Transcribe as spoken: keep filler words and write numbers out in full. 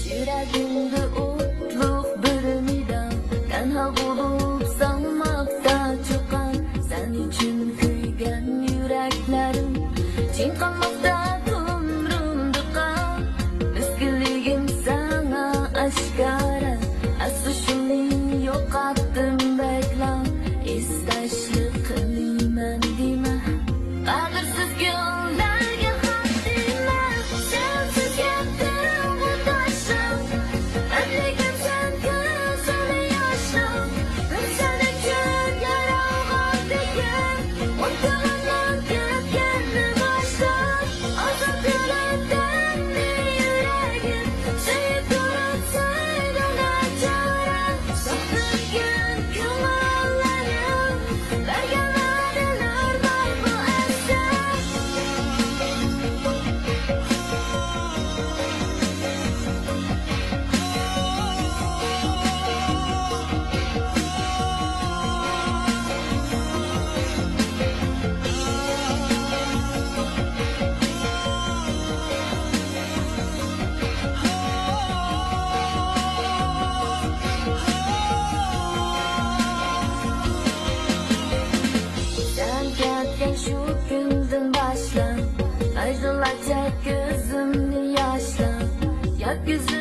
يۈرەكىمدە ئوتلۇق بىر نىدا، تەنھا بولۇپ سالماقتا چۇقان. سەن ئۈچۈن كۆيگەن يۈرەكلەرنى، چىڭقالماقتا تومۇرۇمدا قان. مىسكىنلىكىم ساڭا ئاشكارا، ئەسلى شۇنى يوقاتتىم بەكلا. ھېسداشلىق قىلىمەن دېمە، قەدىرسىز كۈنلەرگە خاتىمە. سەنسىز كەتتىم قۇرداشلىق، ئەمدى كەمسەن كۆزۈمنى ياشلىق. بىر سەن ئۈچۈن يارالغان تېكىن، ئۇنتۇغاننىڭ كۆرۈپ كەتكەننى باشلاپ. ئازاب يۈرەكتىن يۈرەككە سۆيۈپ تۇرۇپ سۆيدۈڭ ناچارە. ساقلىغىن كۆڭۈللەرنى، بەرگەن ۋەدىلەر بارمۇ ئەستە؟ سەن كەتكەن شۇ كۈندىن باشلاپ، ئايرىلارچە كۆزۈمنى ياشلاپ، يات كۆزۈم